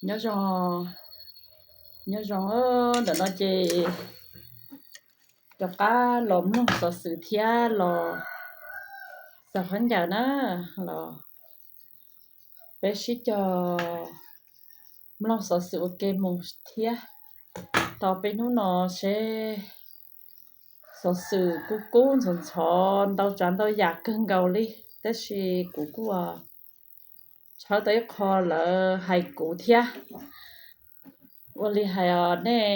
Nyob zoo, nyob zoo, ntawm no ces rov qab los mloog xov xwm thiab los xav khaub ncaws na, los peb sib cog mloog xov xwm ua ke mus thiab. Tau peb hnub no seb xov xwm kuj kub ntxhov ntxhov ntau tsav ntau yam kawg nkaus li, tab sis kuv kuj tshawb tau ib qho lawv hais kuv thiab. Ua li hais os, nej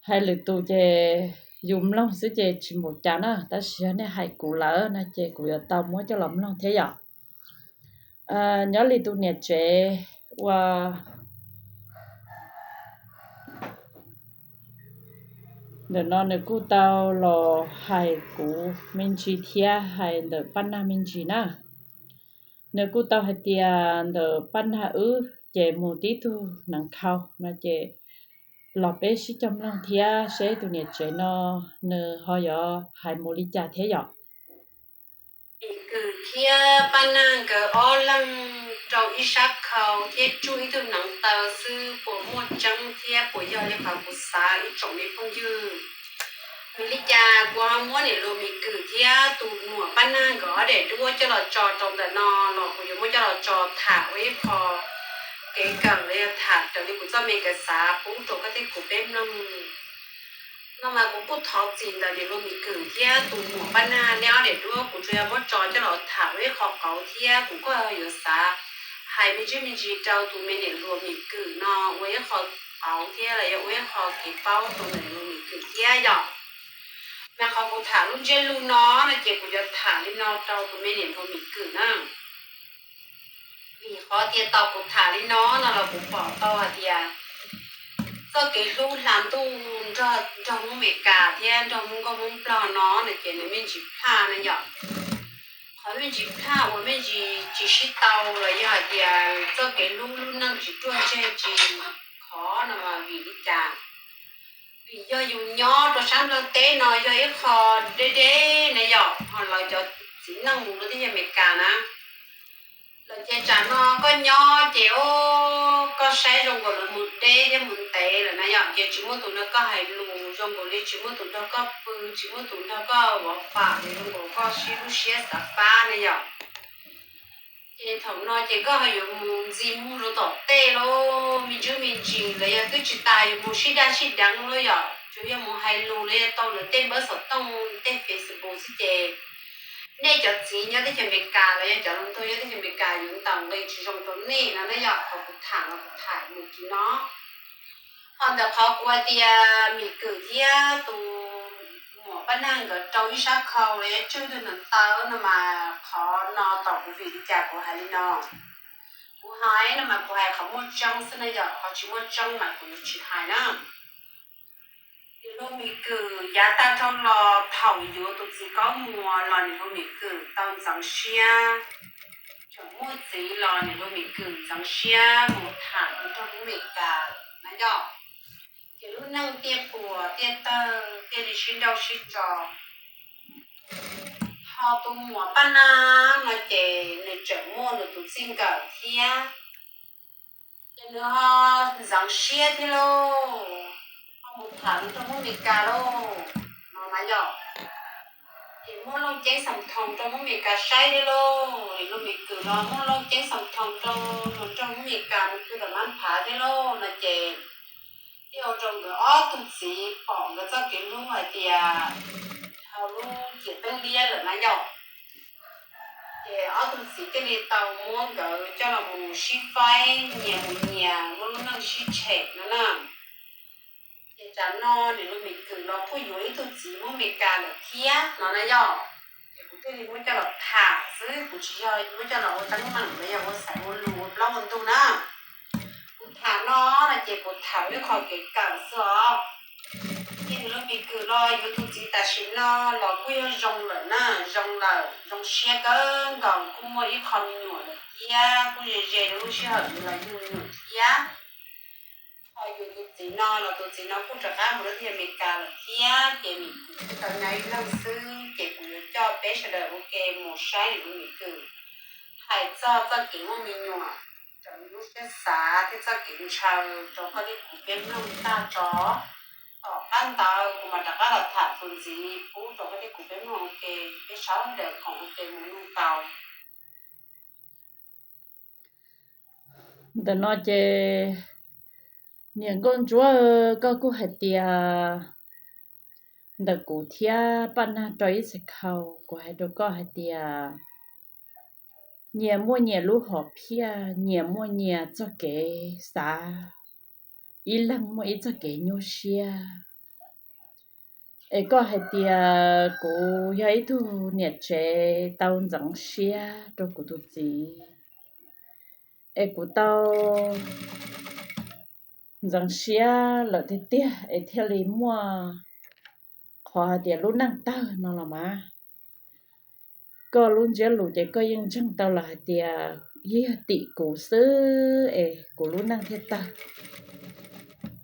hais lwm tus ces yus mloog xwb ces tsis npaum cas na, tab sis yog nej hais kuv lawm no ces kuv yuav tau muab coj los mloog thiab yom. Nyob li tus niam tsev uas ntawm no nws kuj tau los hais kuv me ntsis thiab hais ntawm Paj Nag me ntsis na. Nws kuj tau hais tias ntawm Paj Nag wb ces mus tib tug neev khau no ces los peb sib cog mloog thiab seb tus niam tsev no nws ho yuav hais mus li cas thiab yom. Kwm thiab Paj Nag nkawd ob leeg rau ib sab khau thiab tsuj ib tug neev taw xwb, puas muaj tseeb thiab puas yog li qhov kuv xav ib tsoom me phooj ywg? Vim li cas kuv ho muab niam hluas Mim Kwm thiab tus muam Paj Nag nkawd ob daim duab coj los tso rau ntawm no los kuv yuav muab coj los tso tham ua ib qho kev kawm los yog tham raws li kuv txoj me kev xav pub rau koj thiab kuv peb mloog no mas kuv kuj thov txim ntawm niam hluas Mim Kwm thiab tus muam Paj Nag, nej ob daim duab kuv tsuas yog muab tso coj los tham ua ib qho qauv thiab kuv kuj yuav xav hais me ntsis me ntsis rau tus me niam hluas Mim Kwm no ua ib qho qauv thiab los yog ua ib qho kev paub rau niam hluas Mim Kwm thiab yom. Mas qhov kuv tham lub ntsiab lus no no ces kuv yuav tham li no rau tus me niam hluas Mim Kwm na. Vim qhov tias tau kuv tham li no no los kuv pom tau hais tias txoj kev hlub hla ntuj nrog Hmoob Amelikas thiab nrog Hmoob nkauj Hmoob nplog no no ces nws me ntsis plaj na yom. Qhov me ntsis plaj uas me ntsis tsis sib tau los yog hais tias txoj kev hlub lub neej tsis ruaj ntseg tsis khov no mas vim li cas? Vim yog yus nyob rau sab Nplog teb no yog ib qho deb deb na yom, ho lawv cov txiv neej mus rau teb chaws Amelikas na, lawv ces tsam no koj nyob ces koj saib zoo nkaus lawv mus deb thiab mus ntev lawm na yom, ces tsis muaj tus nrog koj hais lus, zoo nkaus li tsis muaj tus nrog koj pw, tsis muaj tus nrog koj vov pam, zoo nkaus koj sib hlub siab xav pab na yom. Ces thaum no ces koj ho yuav mus ntxi muag rau tom tej lauj, me ntsis me ntsis los yog twb tsis tas yuav mus sib daj sib deev lauj yom, tsuas yog mus hais lus los yog tau lawv tej npawb xov tooj tej Facebook xwb ces nej cov txiv nyob teb chaws Amelikas los yog cov hluas nraug nyob teb chaws Amelikas yuav ntaus nqi tsis zoo rau nej no na yom. Qhov kuv tham los kuv tham mus kiag no. Ho ntawm qhov kuv hais tias Mim Kwm thiab tus muam Paj Nag nkawd rau ib sab khau los yog tsuj tus neev taw no mas qhov no tau kuv vim li cas kuv hais li no. Kuv hais no mas kuv hais qhov muaj tseeb xwb na yom, qhov tsis muaj tseeb mas kuv yuav tsis hais na. Niam hluas Mim Kwm yav tag dhau los thaum yuav tus txiv Kaub Muas los niam hluas Mim Kwm tau ntxeev siab, thaum muaj txiv los niam hluas Mim Kwm ntxeev siab mus tham nrog Hmoob Amelikas na yom. Ces lub neej tiaj puas tiaj tawg thiaj li sib nrauj sib tso. Ho tus muam Paj Nag no ces nws tseem muaj nws tus txij nkawm thiab, ces nws ho ntxeev siab thiab lauj, ho mus tham nrog Hmoob Amelikas lauj no na yom. Ces muab Looj Ceeb Xam Thoos rau Hmoob Amelikas saib thiab lauj, niam hluas Mim Kwm los muab Looj Ceeb Xam Thoos rau nrog Hmoob Amelikas mus pw tom Mab Phav thiab lauj no ces thiaj ua rau nkawd ob tug txiv pom nkawd txoj kev hlub hais tias dhau lub ciam teeb liab lawm na yom. Ces ob tug txiv thiaj li tau muab nkawd coj los mus sib faib nyias mus nyias muab lub neej sib tshem no na. Ces tsam no niam hluas Mim Kwm los kuj yuav ib tug txiv Hmoob Amelikas lawm thiab no na yom. Ces kuv thiaj li muab coj los tham xwb, kuv tsis yog muab coj los ua teeb meem los yog ua xaiv ua lus ua plaub ua ntug na. Kuv tham no no ces kuv tham ib qho kev kawm xwb os. Ces nws lub me kwv los yuav tus txiv tam sim no los kuj yog zoo lawm na, zoo lawm, zoo siab kawg nkaus, kuj muaj ib qho me nyuam lawm thiab, kuj ze ze rau lub sij hawm yuav los yug me nyuam thiab. Ho yus tus txiv no los tus txiv no kuj rov qab mus rau teb chaws Amelikas lawm thiab, ces me kwv kuj tau nyob ib leeg xwb, ces kuv yuav coj peb sawv daws ua ke mus saib nws lub me kwv, hais txog txoj kev muaj me nyuam, raws li lub siab xav thiab txoj kev ntshaw rau koj thiab kuv peb mloog tag tso. Tom qab ntawd kuv mam rov qab los tham txuas ntxiv pub rau koj thiab kuv peb mloog ua ke, peb sawv daws koom ua ke mus mloog tau. Ntawm no ces niam nkauj ntsuab, koj kuj hais tias ntawm kuv thiab Paj Nag rau ib txhais khau, kuv hais rau koj hais tias nyias muaj nyias lub hom phiaj, nyias muaj nyias txoj kev xav, ib leeg muaj ib txoj kev nyuaj siab. Es koj hais tias kuv yog ib tug niam tsev tau ntxeev siab rau kuv tus txiv, es kuv tau ntxeev siab lawm tiag tiag es thiaj li muaj qhov hais tias lub neej tawg no los mas. Koj lub ntsiab lus ces koj yeej ntseeg tau lawm hais tias yeej yog tim kuv xwb es kuv lub neej thiaj tawg.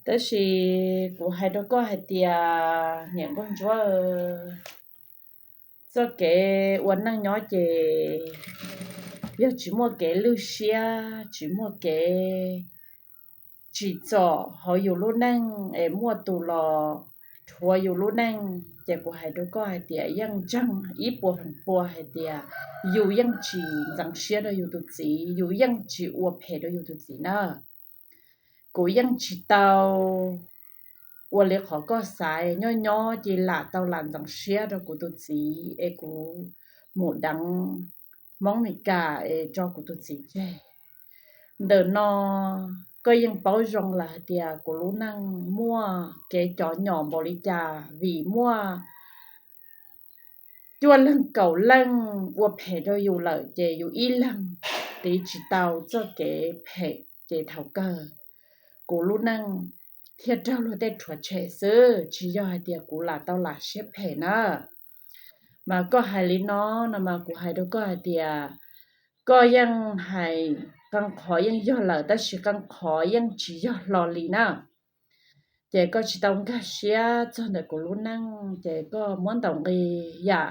Tab sis kuv hais rau koj hais tias niam nkauj ntsuab, txoj kev ua neej nyob ces yog tsis muaj kev lwj siab, tsis muaj kev tsim txom hauv yus lub neej es muaj tus los rhuav yus lub neej, ces kuv hais rau koj hais tias yeej ntseeg ib puas feem pua hais tias yus yeej tsis ntxeev siab rau yus tus txiv, yus yeej tsis ua phem rau yus tus txiv na. Kuv yeej tsis tau ua li qhov koj xav, nyob nyob ces lam tau lam ntxeev siab rau kuv tus txiv es kuv mus deev Hmoob Mes Kas es tso kuv tus txiv tseg. Ntawm no koj yeej paub zoo lawm hais tias kuv lub neej muaj kev cov nyom npaum li cas, vim muaj cuaj leeg kaum leej ua phem rau yus lawm ces yus ib leeg tiv tsis tau txoj kev phem, ces thaum kawg kuv lub neej thiaj raug luag tej rhuav tshem xwb, tsis yog hais tias kuv lam tau lam siab phem na. Mas koj hais li no, no mas kuv hais rau koj hais tias koj yeej hais qee qhov yeej yog lawm tab sis qee qhov yeej tsis yog hlo li na. Ces koj tsis tau nkag siab txog ntawm kuv lub neej, ces koj muab ntaus nqi yam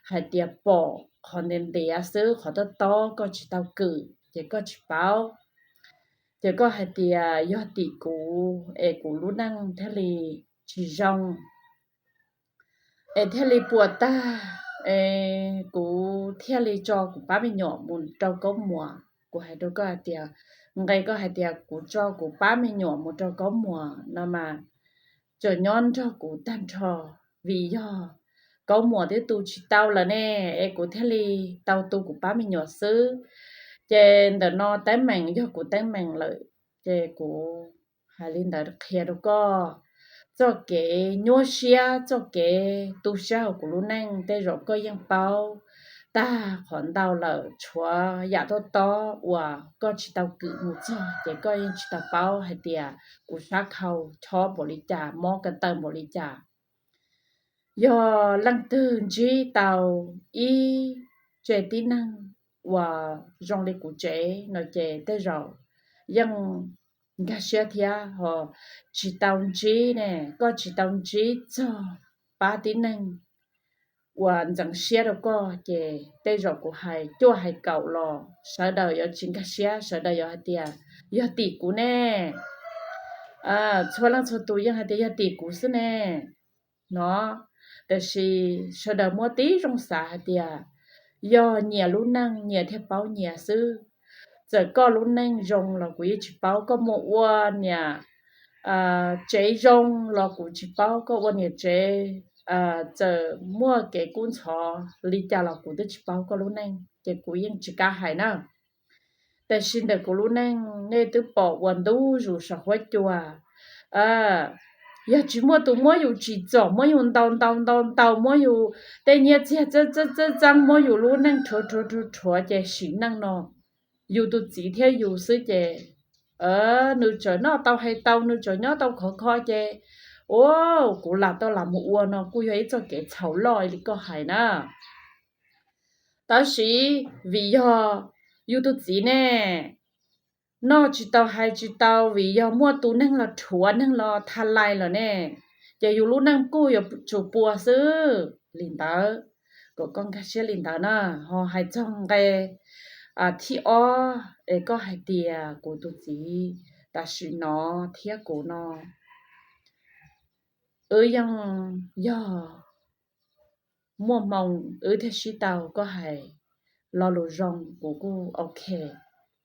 hais tias pom qhov ntiav ntiav xwb, qhov tob tob koj tsis tau kwm ces koj tsis paub. Ces koj hais tias yog tim kuv es kuv lub neej thiaj li tsis zoo, es thiaj li puas tag, es kuv thiaj li tso kuv pab me nyuam mus rau Kaub Muas. Kuv hais rau koj hais tias, nqe koj hais tias kuv tso kuv pab me nyuam mus rau Kaub Muas no mas tseem nyob nrog kuv tag nrho, vim yog Kaub Muas twb tu tsis tau lawm ne, es kuv thiaj li tau tu kuv pab me nyuam xwb. Ces ntawm no teeb meem yog kuv teeb meem lawm, ces kuv hais li ntawd qhia rau koj. Txoj kev nyuaj siab, txoj kev tu siab hauv kuv lub neej tej zaum koj yeej paub tag qhov ntau lawm, tshuav yam tob tob uas koj tsis tau kwm mus txog ces koj yeej tsis tau paub hais tias kuv sab khau chob npaum li cas, mob ko taw npaum li cas. Yog leej twg ntsib tau ib tse tib neeg uas zoo li kuv tsev no ces tej zaum yeej nkag siab thiab, ho tsis tau ntsib ne, koj tsis tau ntsib txog pab tib neeg uas ntxeev siab rau koj ces tej zaum kuv hais cuaj hais kaum los sawv daws yuav tsis nkag siab, sawv daws yuav hais tias yog tim kuv ne. Txhua leej txhua tus yeej hais tias yog tim kuv xwb ne no. Tiam sis sawv daws muab tib zoo xav hais tias yog nyias lub neej nyias thiaj paub nyias xwb. Txawm koj lub neej zoo los kuv yeej tsis paub, koj mus ua niam tsev zoo los kuv tsis paub, koj ua niam tsev txawm muaj kev kub ntxhov li cas los kuv twb tsis paub koj lub neej, ces kuv yeej tsis kam hais na. Tiam sis ntawm kuv lub neej nej twb pom ua ntu zus saum huab cua. Yog tsis muaj tus muab yus tsim txom, muab yus ntaus ntaus ntaus ntaus, muab yus tej nyiaj txiag txeeb txeeb txeeb, muab yus lub neej rhuav rhuav rhuav rhuav ces sim neej no yus tus txiv thiab yus xwb ces nws tseem noj tau hais tau, nws tseem nyob tau khov kho ces Ua, kuv lam tau lam mus ua no kuj yog ib txoj kev txhaum loj li koj hais na. Tab sis vim yog yus tus txiv ne, noj tsis tau hais tsis tau vim yog muaj tus neeg los rhuav neeg los tha lais lawm ne, ces yus lub neej kuj yuav tsum puas xwb li ntawd. Kom koj nkag siab li ntawd na. Ho hais txog nqe thib ob es koj hais tias kuv tus txiv tam sim no thiab kuv no wb yeej yog muaj hmoo wb thiaj sib tau, koj hais lo lus zoo kuv kuj ok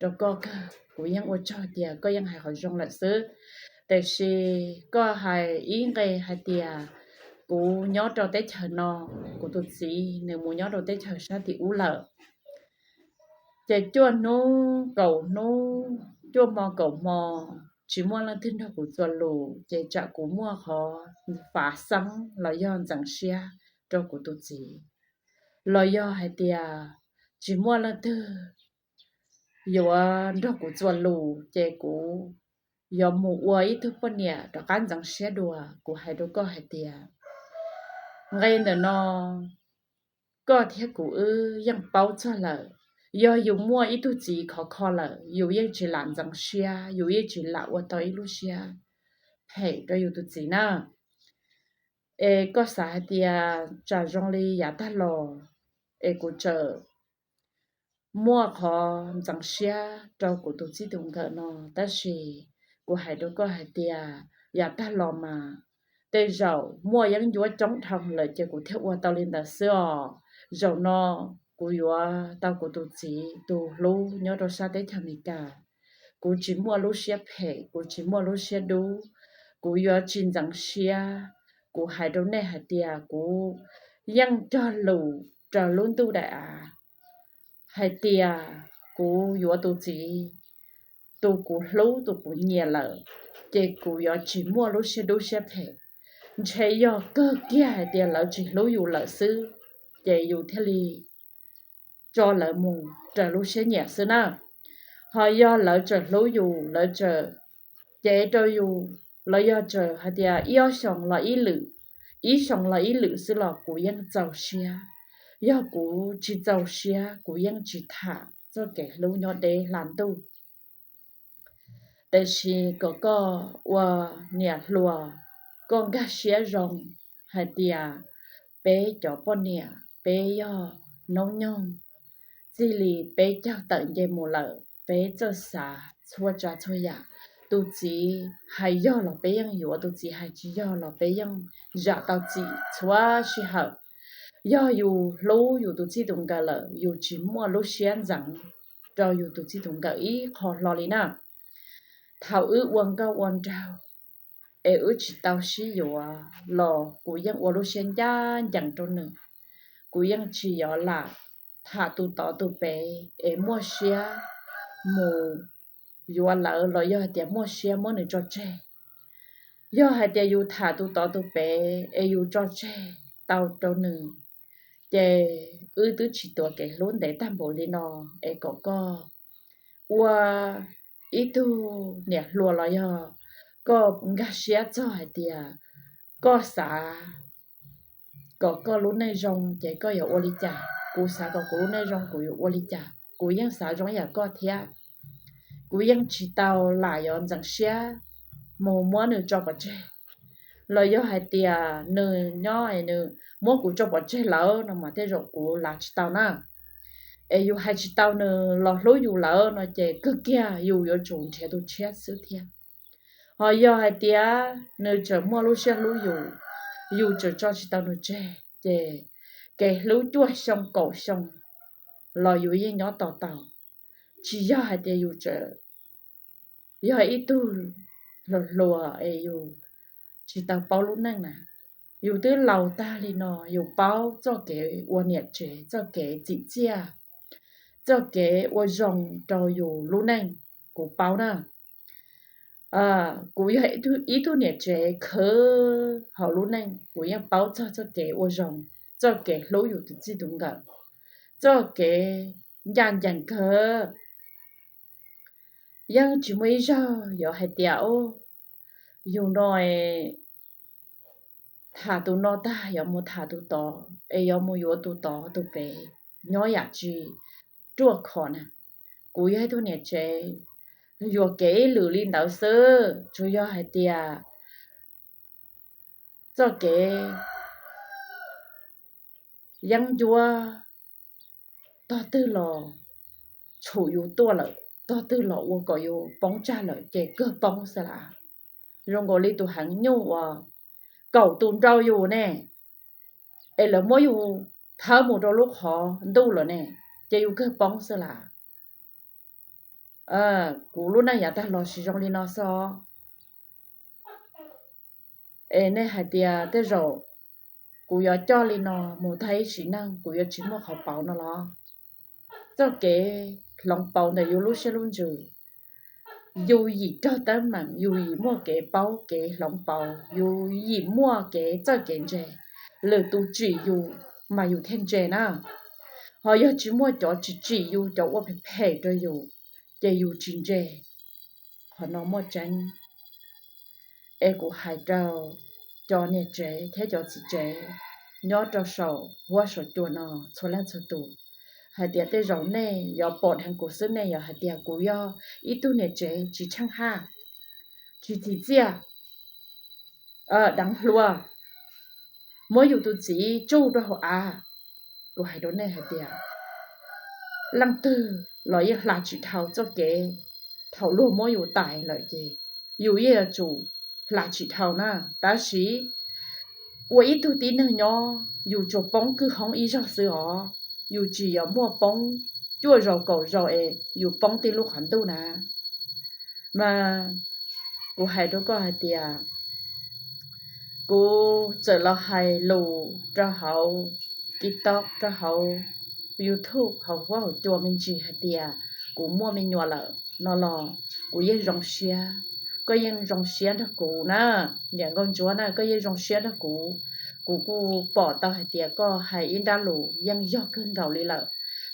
rau koj kawg, kuv yeej ua tsaug tias koj yeej hais qhov zoo lawm xwb. Tiam sis koj hais ib nqe hais tias kuv nyob rau teb chaws no, kuv tus txiv nws mus nyob rau teb chaws sab tim ub lawm, ces cuaj hnub kaum hnub, cuaj hmo kaum hmo tsis muaj leej twg nrog kuv txuas lus, ces tsam kuv muaj qhov fav xeeb los yog ntxeev siab rau kuv tus txiv, los yog hais tias tsis muaj leej twg yuav nrog kuv txuas lus ces kuv yuav mus ua ib tug poj niam rov qab ntxeev siab dua. Kuv hais rau koj hais tias nqe ntawm no koj thiab kuv wb yeej paub txog lawm. Yog yus muaj ib tug txiv khov kho lawm, yus yeej tsis lam ntxeev siab, yus yeej tsis lam ua tau ib lub siab phem rau yus tus txiv na. Es koj xav hais tias tsam zoo li yav tag los es kuv txawm muaj qhov ntxeev siab rau kuv tus txij tus nkawm no, tab sis kuv hais rau koj hais tias yav tag los mas tej zaum muaj yeeb ncuab coob dhau lawm ces kuv thiaj ua tau li ntawd xwb os. Zaum no kuv yuav tau kuv tus txiv tus hlub nyob rau sab teb chaws Amelikas. Kuv tsis muaj lub siab phem, kuv tsis muaj lub siab dub, kuv yuav tsis ntxeev siab. Kuv hais rau nej hais tias kuv yeej cog lus raws lub ntuj daim av hais tias kuv yuav tus txiv, tus kuv hlub tus kuv nyiam lawm, ces kuv yuav tsis muaj lub siab dub siab phem. Ntshe yog kawg kiag hais tias lawv tsis hlub yus lawm xwb, ces yus thiaj li tso lawv mus raws lub siab nyiam xwb na. Ho yog lawv tseem hlub yus, lawv tseem cev rau yus, los yog tseem hais tias ib ob xyoos los ib lwm, ib xyoos los ib lwm xwb los kuv yeej txaus siab. Yog kuv tsis txaus siab kuv yeej tsis tham txoj kev hlub nyob deb hla ntuj. Tiam sis kom koj ua niam hluas, koj nkag siab zoo hais tias peb cov poj niam peb yog noob nyoog, txij li peb caug tawm nce mus lawm peb txawj xav txhua tsav txhua yam. Tus txiv hais yog los peb yeej yuav, tus txiv hais tsis yog los peb yeej zam tau txim txhua sij hawm. Yog yus hlub yus tus txij tus nkawm lawm yus tsis muaj lub siab ntxeev rau yus tus txij tus nkawm ib qho hlo li na. Thaum wb ua nkauj ua nraug es wb tsis tau sib yuav los kuv yeej ua lub siab ncaj ncees rau nws. Kuv yeej tsis yuav lam tham tus tod tus pem es muaj siab mus yuav lawv los yog hais tias muaj siab muab nws tso tseg. Yog hais tias yus tham tus tod tus pem es yus tso tseg tau rau nws, ces wb twb tsis tuav kev hlub ntev tag npaum li no. Es kom koj ua ib tug niam hluas los yog koj nkag siab txog hais tias koj xav kom koj lub neej zoo ces koj yuav ua li cas, kuv xav kom kuv lub neej zoo kuv yuav ua li cas. Kuv yeej xav zoo ib yam koj thiab. Kuv yeej tsis tau lam yuav ntxeev siab mus muab nws tso pov tseg, los yog hais tias nws nyob es nws muab kuv tso pov tseg lawm no mas tej zaum kuv lav tsis tau na. Es yus hais tsis tau nws los hlub yus lawm no ces kawg kiag yus yuav tsum nrhiav tus tshiab xwb thiab. Ho yog hais tias nws tseem muaj lub siab hlub yus, yus tseem tso tsis tau nws tseg, ces kev hlub cuaj xyoo kaum xyoo los yus yeej nyob to taus. Tsis yog hais tias yus tseem yog ib tug hluas hluas es yus tsis tau paub lub neej na. Yus twb laus tag li no yus paub txoj kev ua niam tsev, txoj kev txim txiaj, txoj kev ua zoo rau yus lub neej. Kuv paub na, kuv yog ib tug niam tsev khwv hauv lub neej, kuv yeej paub txog txoj kev ua zoo, txoj kev hlub yus tus txij tus nkawm, txoj kev ncaj ncees kawg. Yeej tsis muaj ib zaug yuav hais tias yus no es tham tus no tag yuav mus tham tus tod es yuav mus yuav tus tod tus pem, nyob yam tsis ruaj khov na. Kuv yog ib tug niam tsev, yuam kev ib lwm li ntawd xwb, tsuas yog hais tias txoj kev yeeb ncuab tog twg los tshum yus tuaj lawm, tog twg los ua kom yus poob tsag lawm ces kawg poob xwb las. Zoo nkaus li tus heev nyuj uas kaum tus nrau yus ne, es lawv muab yus thawb mus rau lub qhov ntuj lawm ne, ces yus kawg poob xwb las. Kuv lub neej yav tag los tsis zoo li no xwb os. Es nej hais tias tej zaum kuv yuav coj li no mus tag ib sim neej kuv yuav tsis muaj qhov pauv no los? Txoj kev hloov pauv ntawm yus lub siab lub ntsws, yus yim raug teeb meem, yus yim muaj kev paub kev hloov pauv, yus yim muaj kev txawj kev ntse, lwm tus tsim yus mas yus thiaj ntse na. Ho yog tsis muaj cov tsis tsim yus, cov ua phem phem rau yus, ces yus tsis ntse. Qhov no muaj tseeb. Es kuv hais rau cov niam tsev thiab cov txiv tsev nyob rau saum huab saum cua no txhua leej txhua tus hais tias tej zaum nej yuav pom dheev kuv xwb, nej yuav hais tias kuv yog ib tug niam tsev tsis tsheej haj, tsis txim txiaj, deev hlua, muab yus tus txiv tsuj rau hauv av. Kuv hais rau nej hais tias leej twg los yeej hla tsis dhau txoj kev thaum luag muab yus tais lawm ces yus yeej yuav tsum hla tsis dhau na. Tab sis ua ib tug tib neeg nyob yus tsuas poob kwj hoob ib zaug xwb os, yus tsis yuav muaj poob cuaj zaus kaum zaus es yus poob tib lub qhov ntuj na. Mas kuv hais rau koj hais tias kuv txawm los hais lus rau hauv TikTok, rau hauv YouTube, hauv huab hauv cua me ntsis hais tias kuv muaj me nyuam lawm no los kuv yeej zoo siab. Koj yeej zoo siab nrog kuv na, niam nkauj ntsuab na, koj yeej zoo siab nrog kuv. Kuv kuj pom tau hais tias koj hais ib nrab lus yeej yog kawg nkaus li lawm,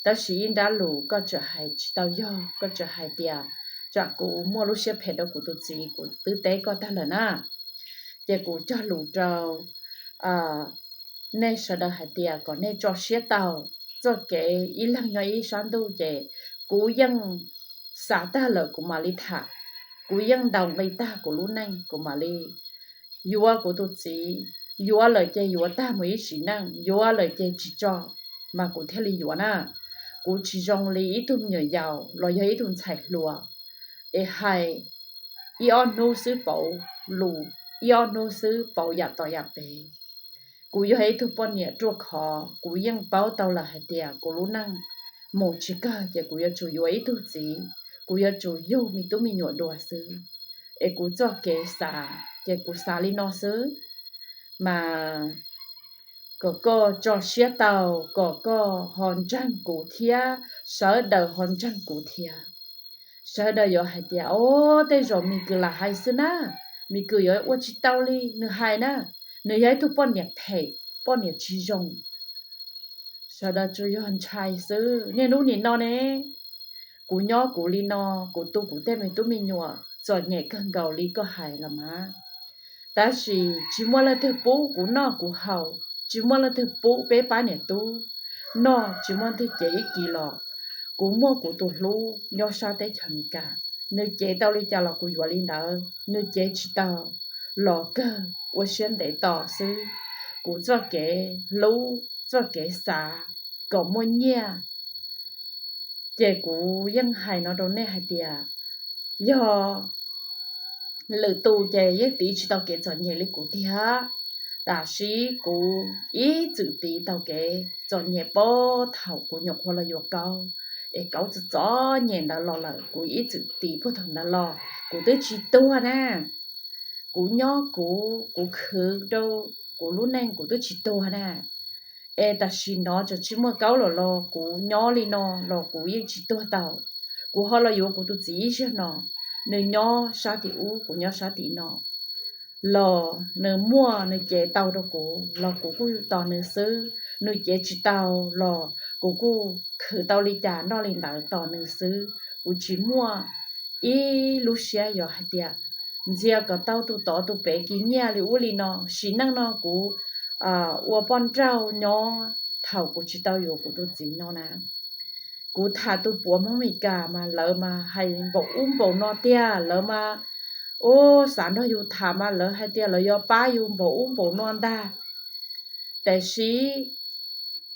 tab sis ib nrab lus koj tseem hais tsis tau yog, koj tseem hais tias tsam kuv muaj lub siab phem rau kuv tus txiv, kuv twb teb koj tag lawm na. Ces kuv cog lus rau nej sawv daws hais tias kom nej tso siab tau. Txoj kev ib leeg nyob ib sab ntuj ces kuv yeej xav tag lawm kuv mam li tham, kuv yeej ntaus nqi tag kuv lub neej kuv mam li yuav kuv tus txiv. Yuav lawm ces yuav tag mus ib sim neej, yuav lawm ces tsis tso mas kuv thiaj li yuav na. Kuv tsis zoo li ib tug me nyuam yaus los yog ib tug ntxhais hluas es hais ib ob hnub xwb pauv lus, ib ob hnub xwb pauv yam tom yam pem. Kuv yog ib tug poj niam ruaj khov, kuv yeej paub tau lawm hais tias kuv lub neej mus tsis kawg ces kuv yuav tsum yuav ib tug txiv, kuv yuav tsum yug me tub me nyuam dua xwb. Es kuv txoj kev xav ces kuv xav li no xwb. Mas kom koj tso siab tau, kom koj ho ntseeg kuv thiab, sawv daws ho ntseeg kuv thiab. Sawv daws yuav hais tias, o, tej zaum Mim Kws lam hais xwb na, Mim Kws yuav ua tsis tau li nws hais na, nws yog ib tug poj niam phem, poj niam tsis zoo. Sawv daws tsuas yog ntshai xwb. Niaj hnub nim no ne, kuv nyob kuv li no, kuv tu kuv tej me tub me nyuam txom nyem kawg nkaus li koj hais los mas, tab sis tsis muaj leej twg pub kuv noj kuv haus, tsis muaj leej twg pub peb pab niam tub noj, tsis muaj leej twg cev ib kis los. Kuv muaj kuv tus hlub nyob sab teb chaws Amelikas, nws cev tau li cas los kuv yuav li ntawd, nws cev tsis tau los kawg ua siab ntev tos xwb. Kuv txoj kev hlub, txoj kev xav kom muaj nyiaj, ces kuv yeej hais no rau nej hais tias, yog lwm tus ces yeej tiv tsis tau kev txom nyem li kuv tiag, tab sis kuv ib txwm tiv tau kev txom nyem puag thaum kuv nyuam qhuav los yuav Kaub, es Kaub txom txom nyem ntawd los lawm kuv ib txwm tiv puag thaum ntawd los kuv twb tsis tuag na. Kuv nyob kuv, kuv khwv rau kuv lub neej kuv twb tsis tuag na. Es tam sim no tseem tsis muaj Kaub lawm los kuv nyob li no los kuv yeej tsis tuag tau. Kuv ho los yuav kuv tus txiv ib zaug no, nws nyob sab tim ub kuv nyob sab tim no, los nws muaj nws cev tau rau kuv los kuv kuj tos nws xwb, nws cev tsis tau los kuv kuj khwv tau li cas noj li ntawd tos nws xwb. Kuv tsis muaj ib lub siab yuav hais tias ntxias kom tau tus tod tus pem kis nyiaj li ub li no. Sim neej no kuv ua poj nrauj nyob thaum kuv tsis tau yuav kuv tus txiv no na, kuv tham tus puav Hmoob Meskas mas lawv mas hais npaum ub npaum no tiag, lawv mas ua xav nrog yus tham mas lawv hais tias lawv yuav pab yus npaum ub npaum no ntag. Tiam sis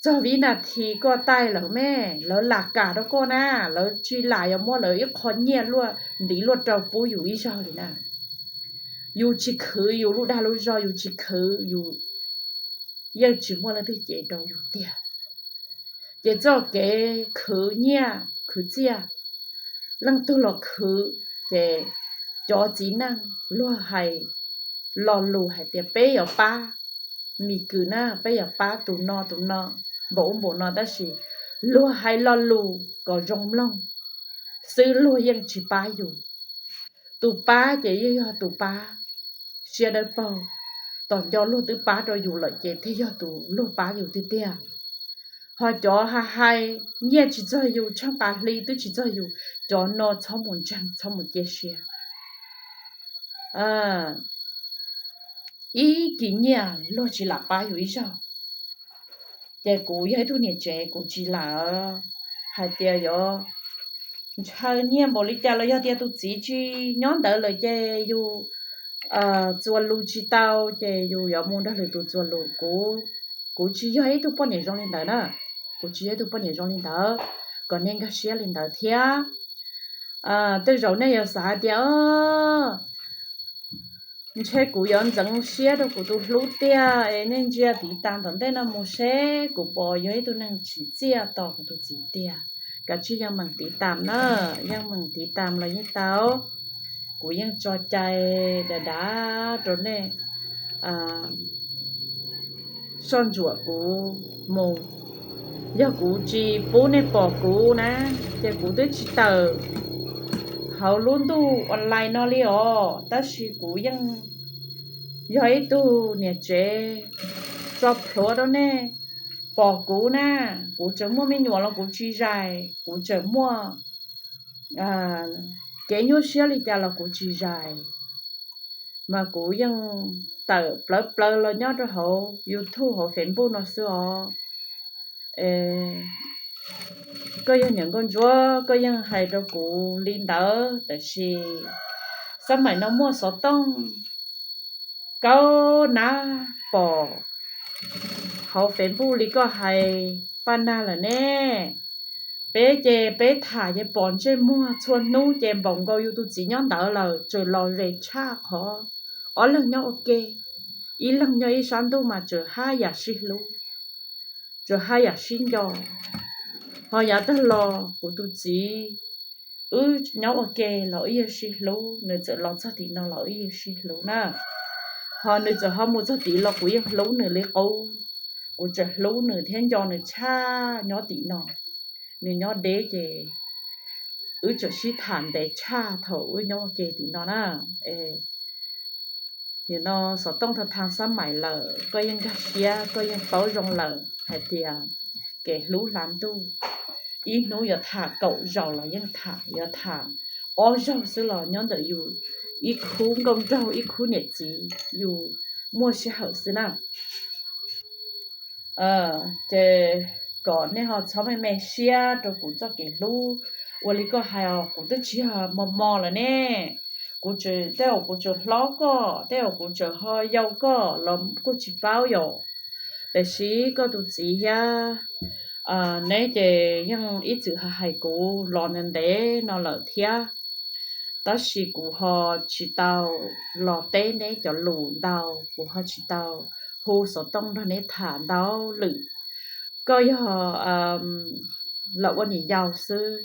txog vib nas this koj taij lawv me, lawv lam kam rau koj na, lawv tsis lam yuav muab lawv ib qho nyiaj luaj ntiv luaj rau pub yus ib zaug li na. Yus tsis khwv yus lub dag lub zog, yus tsis khwv yus yeej tsis muaj leej twg cev rau yus tiag. Ces txoj kev khwv nyiaj khwv txiaj, leej twg los khwv, ces cov txiv neej luag hais lo lus hais tias peb yuav pab Mis Kws na, peb yuav pab tus no tus no, npaum ub npaum no, tab sis luag hais lo lus kom zoo mloog xwb, luag yeej tsis pab yus. Tus pab ces yeej yog tus pab siab dawb paug, tom nco luag twb pab rau yus lawm ces thiaj yog tus luag pab yus tiag tiag. Ho cov hais hais nyiaj tsis txog yus, tsheej pas hli twb tsis txog yus, cov no txhob mus ntseeg, txhob mus cia siab. Ib kis nyiaj luag tsis lam pab yus ib zaug. Ces kuv yog ib tug niam tsev, kuv tsis lam hais tias yuav ntshaw nyiaj npaum li cas los yog tias tus txiv tsis nyob ntawd lawm ces yus txuas lus tsis tau ces yus yuav mus nrog lwm tus txuas lus. Kuv, kuv tsis yog ib tug poj niam zoo li ntawd na, kuv tsis yog ib tug poj niam zoo li ntawd, kom nej nkag siab li ntawd thiab. Tej zaum nej yuav xav hais tias ntshe kuv yuav ntxeev siab rau kuv tus hlub tiag es nej ntsia tiv tas tom ntej no mus seb kuv puas yog ib tug neeg tsim txiaj tos kuv tus txiv tiag. Kav tsij yeej meem tiv tas na, yeej meem tiv tas los yeej tau. Kuv yeej tso cai dav dav rau nej soj ntsuam kuv mus. Yog kuv tsis pub nej pom kuv na, ces kuv twb tsis tawm hauv lub ntuj online no li os, tab sis kuv yeej yog ib tug niam tsev tso plhuav rau nej pom kuv na. Kuv tseem muaj me nyuam los kuv tsis zais, kuv tseem muaj kev nyuaj siab li cas los kuv tsis zais, mas kuv yeej tawm plawv plaws los nyob rau hauv YouTube hauv Facebook no xwb os. Koj yog niam nkauj ntsuab koj yeej hais rau kuv li ntawd, tab sis xab maim no muaj xov tooj kaub nab pom hauv Facebook li koj hais paj nag lawm ne. Peb ces peb tham ces pom ntsej muag txhua hnub ces npaum nkaus yus tus txiv nyob ntawd lawm, tseem los zes tshaj qhov ob leeg nyob ua ke, ib leeg nyob ib sab ntuj mas tseem haj yam sib hlub, tseem haj yam sib nco. Ho yav tag los kuv tus txiv, wb nyob ua ke los wb yeej sib hlub, nws txawm los txog tim no los wb yeej sib hlub na. Ho nws txawm ho mus txog tid los kuv yeej hlub nws li qub, kuv tseem hlub nws thiab nco nws tshaj nyob tim no. Nws nyob deb ces wb tseem sib tham ntev tshaj thaum wb nyob ua ke tim no na. Nim no xov tooj tha tha xab maim lawm, koj yeej nkag siab, koj yeej paub zoo lawm hais tias kev hlub hla ntuj, ib hnub yuav tham kaum zaus los yeej tham, yuav tham ob zaug xwb los nyob ntawm yus ib khub nkauj nraug, ib khub niam txiv, yus muaj sij hawm xwb na. Ces kom nej ho txhob me me siab rau kuv txoj kev hlub. Ua li koj hais os, kuv twb tsis yog mos mos lawm ne. Kuv tseem, tej zaum kuv tseem hlob koj, tej zaum kuv tseem ho yau koj los kuj tsis paub yom. Tiam sis koj tus txiv thiab neb ces yeej ib txwm hais hais kuv los ntev ntev no lawm thiab. Tab sis kuv ho tsis tau los teb neb cov lus ntau, kuv ho tsis tau hu xov tooj nrog neb tham ntau lwm. Koj yog los ua niam yau xwb,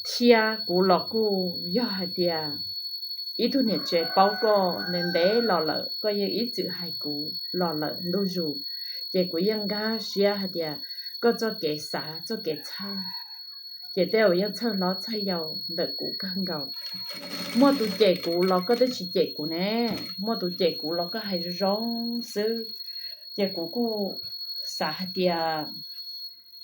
thiab kuv los kuj yog hais tias ib tug niam tsev paub koj ntev ntev los lawm, koj yeej ib txwm hais kuv los lawm ntuj zus, ces kuv yeej nkag siab hais tias koj txoj kev xav txoj kev txhawj, ces tej zaum yeej txhawj hlob txhawj yau ntawm kuv kawg nkaus. Muaj tus cem kuv los koj twb tsis cem kuv ne, muaj tus cem kuv los koj hais zoo zoo xwb, ces kuv kuj xav hais tias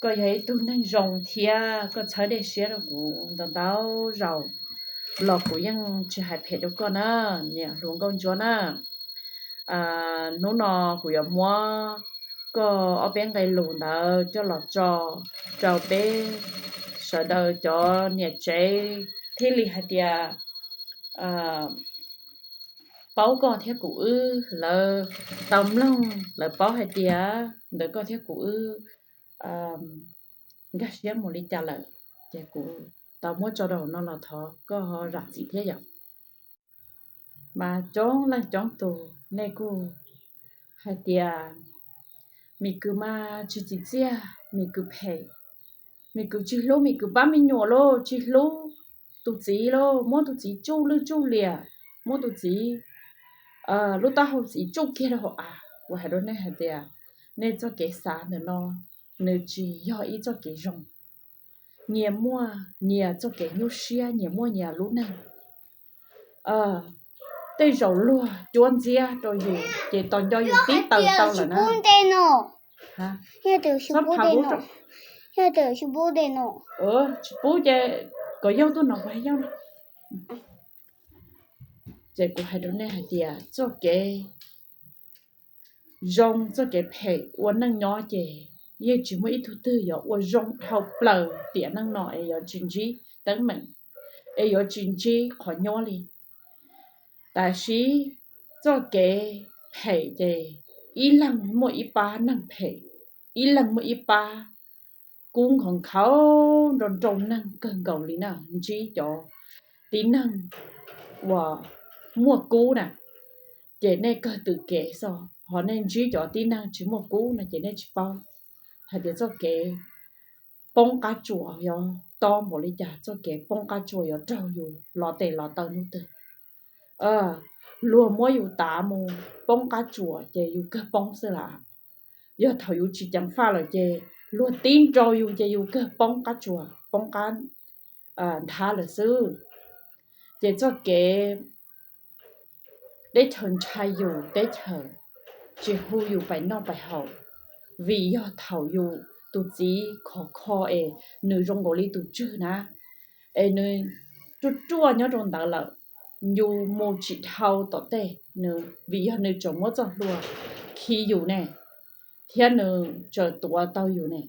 koj yog ib tug neeg zoo thiab koj txhawb dej siab rau kuv ntau ntau zaus. los kuv yeej tsis hais phem rau koj na, niam hluas nkauj ntsuab na. Hnub no kuv yuav muab koj ob peb nqe lus ntawd coj los tso rau peb sawv daws cov niam tsev thiaj li hais tias paub koj thiab kuv wb, lawv tau mloog lawv paub hais tias ntawm koj thiab kuv wb nkag siab mus li cas lawm. Ces kuv tau muab tso rau hauv no los thov koj ho zam txim thiab yom. Mas coob leej coob tus nej kuj hais tias Mim Kws mas tsis tsim txiaj, Mim Kws phem, Mim Kws tsis hlub, Mim Kws pab me nyuam lauj, tsis hlub tus txiv lauj, muab tus txiv tsuj lwj tsuj liam, muab tus txiv lub taub hau txiv tsuj kiag rau hauv av. Kuv hais rau nej hais tias nej txoj kev xav ntawm no nws tsis yog ib txoj kev zoo. Nyias muaj nyias txoj kev nyuaj siab, nyias muaj nyias lub neej. Tej zaum luag cuab ntxiab rau yus ces tos nco yus tib taws tau lawm na. Tsis pub ces kom yog tuaj no kuv hais yog. Ces kuv hais rau nej hais tias txoj kev zoo txoj kev phem ua neej nyob ces yeej tsis muaj ib tug twg yuav ua zoo dhau plaws tiam neej no es yuav tsis ntsib teeb meem, es yuav tsis ntsib qhov nyuaj li. Tab sis txoj kev phem ces ib leeg muaj ib pab neeg phem, ib leeg muaj ib pab kub nkhaus nkhaus nrau nrau neeg kawg nkaus li na. Ntsib cov tib neeg uas muaj kub na, ces nej kawg twm kev xwb, ho nej ntsib cov tib neeg tsis muaj kub no ces nej tsis paub hais tias txoj kev poob qab tsuas yuav tob npaum li cas, txoj kev poob qab tsuas yuav raug yus los tes los taw hnub twg. Luag muab yus tav mus poob qab tsuas ces yus kawg poob xwb las. Yog thaum yus tsis ceev faj lawm ces luag tib nrau yus ces yus kawg poob qab tsuas poob qab nthab lawm xwb. Ces txoj kev teb chaws ntshai yus, teb chaws tsis hu yus pais noj pais haus, vim yog thaum yus tus txiv khov kho es nws zoo nkaus li tus tswg na, es nws ruaj ruaj nyob rau ntawd lawm, yus mus tsis dhau tom tej, vim yog nws tseem muab txoj hlua khi yus ne, thiab nws tseem tuav tau yus ne.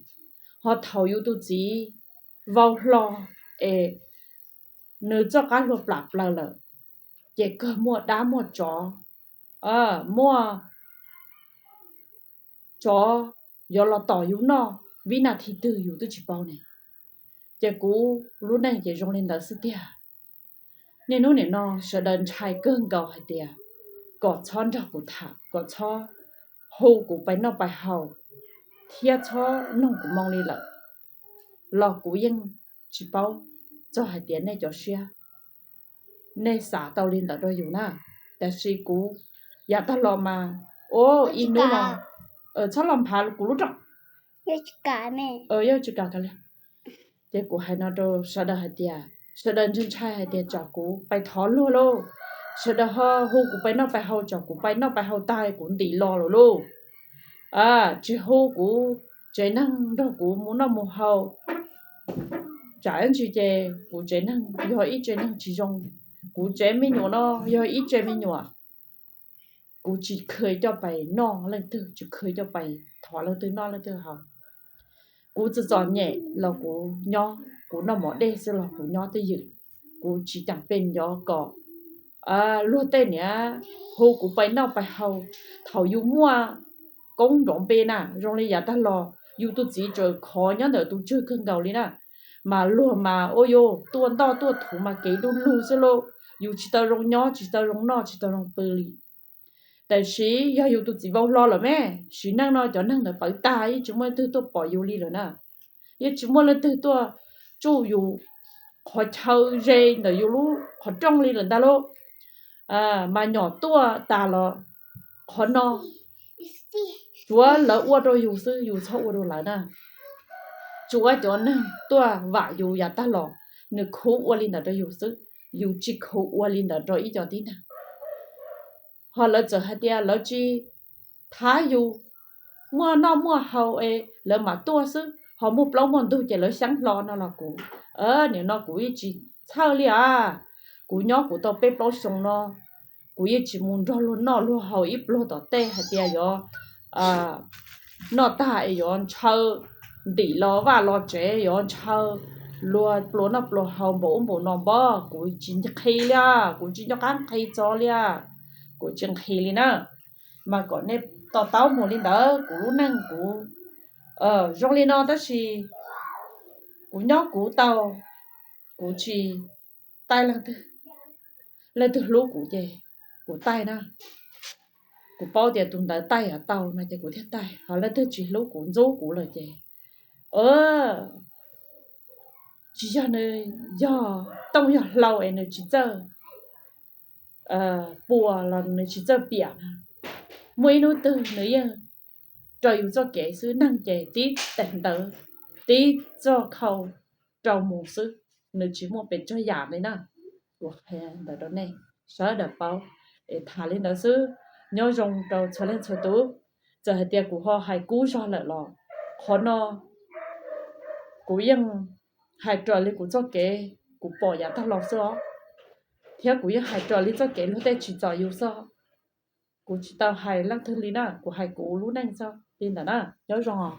Ho thaum yus tus txiv vau hlo es nws txoj qab hlua plam plaws lawm, ces kawg muaj dab muaj tsov, muaj tsov yuav los tom yus noj vib nas this twg yus twb tsis paub ne. Ces kuv lub neej ces zoo li ntawd xwb tiag. Niaj hnub nim no sawv daws ntshai kawg nkaus hais tias kom txhob nrog kuv tham, kom txhob hu kuv pais noj pais haus, thiab txhob noog kuv moo li lawm, los kuv yeej tsis paub txog hais tias nej cov siab, nej xav tau li ntawd rau yus na. Tab sis kuv yav tag los mas, ib hnub no, txhob los nphav kuv lub rooj, yog tsis kam li. Ces kuv hais no rau sawv daws hais tias, sawv daws ntshai ntshai hais tias tsam kuv pais thov luag lauj, sawv daws ho hu kuv pais noj pais haus, tsam kuv pais noj pais haus tag kuv ntim los lawm lauj. Tsis hu kuv tsev neeg nrog kuv mus noj mus haus, tsam ib ntsis ces kuv tsev neeg yog ib tsev neeg tsis zoo, kuv tsev me nyuam no yog ib tsev me nyuam. Kuv tsis kheev coj pais noj leej twg, tsis kheev coj pais thov leej twg noj leej twg haus. Kuv txom txom nyem los kuv nyob, kuv noj mov dej xwb los kuv nyob twj ywm. Kuv tsis ceem pes nyob kom luag tej niam hu kuv pais noj pais haus. Thaum yus muaj koob nrov npe na, zoo li yav tag los yus tus txiv tseem khov nyob ntawm tus tswg kawg nkaus li na, mas luag mas ua yus tuaj ntoj tuaj thuv mas kev du lug xwb lauj. Yus tsis tau zoo nyob, tsis tau zoo noj, tsis tau zoo pw li. Tab sis yog yus tus txiv vau hlo lawm me, sim neej no cov neeg ntawd pawv tag, yeej tsis muaj leej twg tuaj pom yus li lawm na. Yeej tsis muaj leej twg tuaj tsuj yus qhov chaw ze ntawm yus lub qhov rooj li lawm ntag lauj. Mas nyom tuaj tas los qhov no tsuav lawv ua rau yus xwb, yus txhob ua rau lawv na. Tsuav cov neeg tuaj vam yus yav tag los, nws khuv ua li ntawd rau yus xwb, yus tsis khuv ua li ntawd rau ib co tib neeg. Ho lawv txawm hais tias lawv tsis thab yus, muaj noj muaj haus es lawv mam tuaj xwb, ho muaj plaub muaj ntug ces lawv xyeeb hlo no los kuv, nim no kuv yeej tsis txhawj li as. Kuv nyob kuv tau peb plaub xyoos no, kuv yeej tsis mus nrog luag noj luag haus ib pluag tom tej hais tias yuav noj tag es yuav ntshaw ntim los vaj los tsev, yuav ntshaw luag pluas noj pluas haus npaum ub npaum no npab, kuv tsis nqhis li, kuv tsis nco qab nqhis txog li, kuv tsis nqhis li na. Mas kom nej to taub mus li ntawd, kuv lub neej kuv zoo li no tab sis kuv nyob kuv tau, kuv tsis taij leej twg. Leej twg hlub kuv ces kuv taij na. Kuv paub tias tus ntawd taij tau no ces kuv thiaj taij, ho leej twg tsis hlub kuv ntxub kuv lawm ces tsis yog nws yog tooj yog hlau es nws tsis txawj puas los nws tsis txawj piam na. Muaj ib hnub twg nws yeej raws yus txoj kev xwb, neeg ces tib tes ntawd, tib txoj khau rau mus xwb, nws tsis muaj pes tsawg yam li na. Kuv qhia ntawd rau nej sawv daws paub es tham li ntawd xwb. Nyob zoo rau txhua leej txhua tus. Txawm hais tias kuv ho hais kub zog lawm los qhov no kuv yeej hais raws li kuv txoj kev kuv pom yav tag los xwb os, thiab kuv yeej hais raws li txoj kev luag tej tsim txom yus xwb. Kuv tsis tau hais leej twg li na, kuv hais kuv lub neej xwb li ntawd na. Nyob zoo os.